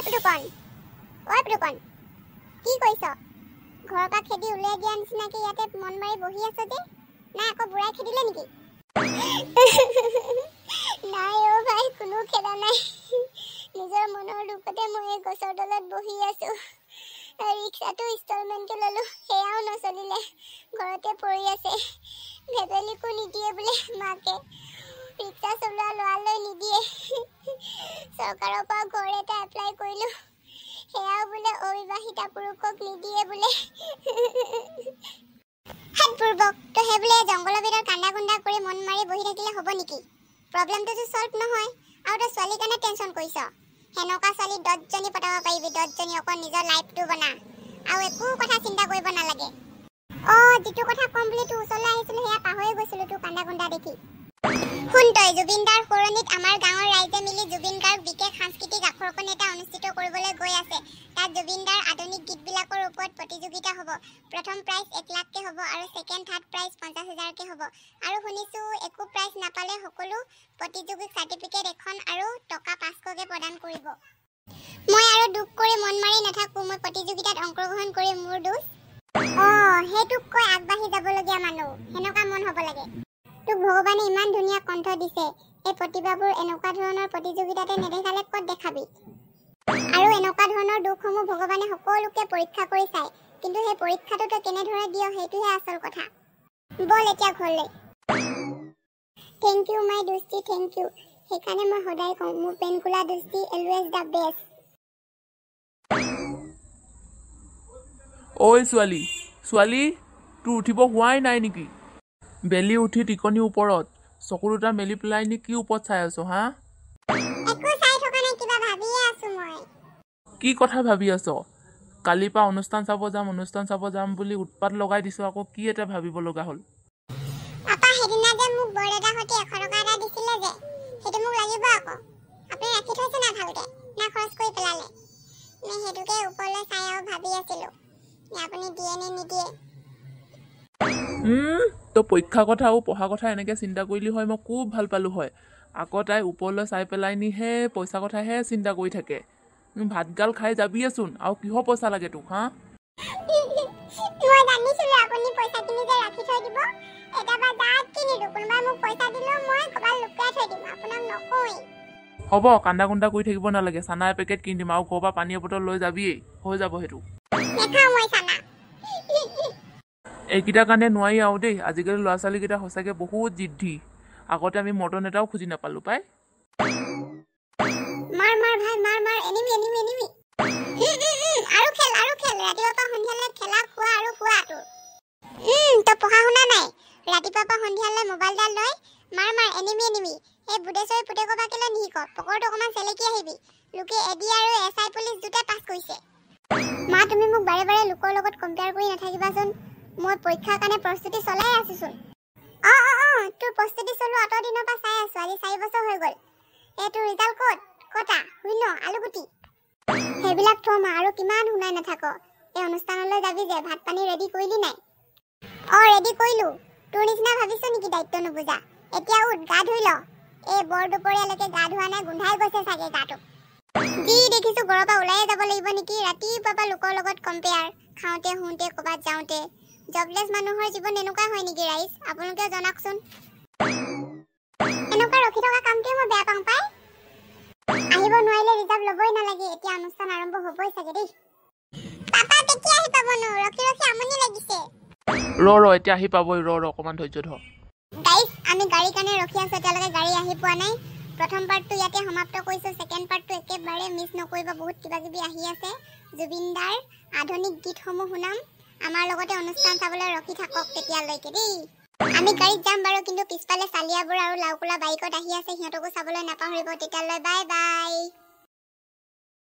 পুতুকণ, ঐ পুতুকণ, কি কৰিছ? ঘৰৰ পৰা খেদি উলিয়াই দিয়া নিচিনাকে ইয়াতে মন মাৰি বহি আছ যে? নাই আকৌ বুঢ়াই খেদিলে নেকি? নাই অ' ভাই, কোনো খেদা নাই। নিজৰ মনৰ দুখতে মই এই গছৰ তলত বহি আছো। ৰিক্সাটো ইনষ্টলমেণ্টকে ল'লো, সেয়াও নচলিলে, ঘৰতে পৰি আছে। ভেবেলিকো নিদিয়ে বোলে মাকে, ৰিক্সা চলোৱা ল'ৰালৈ নিদিয়ে। চৰকাৰৰ পৰা ঘৰ এটা এপ্লাই কৰিলোঁ, সেয়াও বোলে অবিবাহিতা পুৰুষক নিদিয়ে বোলে। হাত পূৰ্বক তই সেই বোলে জংঘলৰ ভিতৰত কান্দা কুন্দা কৰি মন মাৰি বহি থাকিলে হ'ব নেকি? প্ৰব্লেমটোতো ছল্ভ নহয়। আৰু তই ছোৱালীৰ কাৰণে টেনশ্যন কৰিছ? সেনেকুৱা ছোৱালী 10জনী পতাব পাৰিবি, 10জনী। অকল নিজৰ লাইফটো বনা, আৰু একো কথা চিন্তা কৰিব নালাগে। অ', যিটো কথা ক'ম বুলি তোৰ ওচৰলৈ আহিছিলোঁ সেয়া পাহৰি গৈছিলোঁ তোৰ কান্দা কুন্দা দেখি। শুন তই, জুবিন দাৰ সোঁৱৰণিত আমাৰ গাঁৱৰ ৰাইজে মিলি জুবিন গাৰ্গ বিশেষ সাংস্কৃতিক আকৰ্ষণ এটা অনুষ্ঠিত কৰিবলৈ গৈ আছে। তাত জুবিন দাৰ আধুনিক গীতবিলাকৰ ওপৰত প্ৰতিযোগিতা হ'ব। প্ৰথম প্ৰাইজ 1 লাখকে হ'ব আৰু ছেকেণ্ড থাৰ্ড প্ৰাইজ 50 হাজাৰকে হ'ব। আৰু শুনিছোঁ একো প্ৰাইজ নাপালে সকলো প্ৰতিযোগীক চাৰ্টিফিকেট এখন আৰু টকা 500কে প্ৰদান কৰিব। মই আৰু দুখ কৰি মন মাৰি নাথাকোঁ, মই প্ৰতিযোগিতাত অংশগ্ৰহণ কৰিম। মোৰ দোষ? অঁ, সেইটোক কৈ আগবাঢ়ি যাবলগীয়া মানুহ, সেনেকুৱা মন হ'ব লাগে। তোক ভগৱানে ইমান ধুনীয়া কণ্ঠ দিছে, এই প্ৰতিভাবোৰ এনেকুৱা ধৰণৰ প্ৰতিযোগিতাতে নেদেখালে ক'ত দেখাবি? আৰু এনেকুৱা ধৰণৰ দুখসমূহ ভগৱানে সকলোকে পৰীক্ষা কৰি চায়, কিন্তু সেই পৰীক্ষাটো তই কেনেদৰে দিয় সেইটোহে আচল কথা। ব'ল এতিয়া ঘৰলৈ। Thank you my Dosti, thank U. সেইকাৰণে মই সদায় কওঁ, মোৰ পেনকুলা দোস্তি অলৱেজ the best. ঐ ছোৱালী, ছোৱালী, তোৰ উঠিব হোৱাই নাই নেকি? বেলি উঠি টিকনি ওপৰত চকু দুটা মেলি পেলাই নি কি ওপৰত চাই আছ হা? একো চাই থকা নাই, কিবা ভাবিয়ে আছো মই। কি কথা ভাবি আছ? কালিৰ পৰা অনুষ্ঠান চাব যাম, অনুষ্ঠান চাব যাম বুলি উৎপাত লগাই দিছ, আকৌ কি এটা ভাবিব লগা হ'ল? পাপা, সেইদিনা যে মোক বৰদেউতাহঁতে 100 টকা এটা দিছিলে যে, সেইটো মোক লাগিব আকৌ। আপুনি ৰাখি থৈছে না ভালকে, না খৰচ কৰি পেলালে? মই সেইটোকে ওপৰলৈ চাই আৰু ভাবি আছিলো, আপুনি দিয়ে নে নিদিয়ে। তই পৰীক্ষাৰ কথা আৰু পঢ়াৰ কথা এনেকৈ চিন্তা কৰিলি হয় মই খুব ভাল পালোঁ হয়। আকৌ তাই ওপৰলৈ চাই পেলাই নিহে পইচা কথাহে চিন্তা কৰি থাকে। ভাতগাল খাই যাবিয়েচোন, আৰু কিহৰ পইচা লাগে তোক হা? মই জানিছিলো আপুনি পইচাখিনি যে ৰাখি থৈ দিব। এতিয়াৰ পৰা যাতকে নিদিওঁ, কোনোবাই মোক পইচা দিলেও মই ক'ৰবাত লুকুৱাই থৈ দিম, আপোনাক নকওঁৱেই। হ'ব, কান্দা কুন্দা কৰি থাকিব নালাগে। চানা এপেকেট কিনি দিম আৰু ঘৰৰ পৰা পানী এবটল লৈ যাবিয়েই, হৈ যাব সেইটো। নাখাওঁ মই চানা। এইকেইটাৰ কাৰণে নোৱাৰি আৰু দেই। আজিকালি ল'ৰা ছোৱালীকেইটা সঁচাকৈ বহুত জিদ্দি। আগতে আমি মটন এটাও খুজি নাপালোঁ পাই। মাৰ মাৰ ভাই, মাৰ মাৰ, এনিমি এনিমি এনিমি। আৰু খেল, আৰু খেল, ৰাতিপুৱাৰ পৰা সন্ধিয়ালৈ খেলা, খোৱা আৰু শোৱা তোৰ। তই পঢ়া শুনা নাই, ৰাতিপুৱাৰ পৰা সন্ধিয়ালৈ মোবাইলডাল লৈ মাৰ মাৰ, এনিমি এনিমি। এই বুধেশ্বৰী পুতেকৰ পৰা কেলৈ নিশিক? পকৰটো অকণমান চেলেকি আহিবি। লোকে এ ডি আৰু এছ I police দুটাই পাছ কৰিছে। মা, তুমি মোক বাৰে বাৰে লোকৰ লগত কম্পেয়াৰ কৰি নাথাকিবাচোন। মই পৰীক্ষাৰ কাৰণে প্ৰস্তুতি চলাই আছোচোন। অঁ অঁ অঁ, তোৰ প্ৰস্তুতি চলোৱা অত দিনৰ পৰা চাই আছো, আজি 4 বছৰ হৈ গ'ল। এই তোৰ ৰিজাল্ট ক'ত? কটা শূন্য আলুগুটি। সেইবিলাক থ মা, আৰু কিমান শুনাই নাথাক। এই অনুষ্ঠানলৈ যাবি যে, ভাত পানী ৰেডি কৰিলি নাই? অঁ, ৰেডি কৰিলোঁ। তোৰ নিচিনা ভাবিছ নেকি দায়িত্ব নুবুজা? এতিয়া উঠ, গা ধুই ল। এই বৰ দুপৰীয়ালৈকে গা ধোৱা নাই, গোন্ধাই গৈছে চাগে গাটো। যি দেখিছো ঘৰৰ পৰা ওলায়ে যাব লাগিব নেকি। ৰাতিপুৱাৰ পৰা লোকৰ লগত কম্পেয়াৰ, খাওঁতে শুওঁতে ক'ৰবাত যাওঁতে। জবলেছ মানুহৰ জীৱন এনেকুৱা হয় নেকি ৰাইজ? আপোনালোকে জনাওকচোন। এনেকুৱা ৰখি থকা কামটোৱে মই বেয়া পাওঁ পাই। আহিব নোৱাৰিলে ৰিজাৰ্ভ ল'বই নালাগে। এতিয়া অনুষ্ঠান আৰম্ভ হ'বই চাগে দেই। পাপা কেতিয়া আহি পাবনো? ৰখি ৰখি আমনি লাগিছে। ৰ ৰ, এতিয়া আহি পাবই, ৰ ৰ, অকণমান ধৈৰ্য ধৰ। গাইজ, আমি গাড়ীৰ কাৰণে ৰখি আছো, এতিয়ালৈকে গাড়ী আহি পোৱা নাই। প্ৰথম পাৰ্টটো ইয়াতে সমাপ্ত কৰিছোঁ। ছেকেণ্ড পাৰ্টটো একেবাৰে মিছ নকৰিব, বহুত কিবা কিবি আহি আছে। জুবিন দাৰ আধুনিক গীতসমূহ শুনাম। আমাৰ লগতে অনুষ্ঠান চাবলৈ ৰখি থাকক তেতিয়ালৈকে দেই। আমি গাড়ীত যাম বাৰু, কিন্তু পিছফালে চালিয়াবোৰ আৰু লাওকোলা বাইকত আহি আছে, সিহঁতকো চাবলৈ নাপাহৰিব। তেতিয়ালৈ বাই বাই।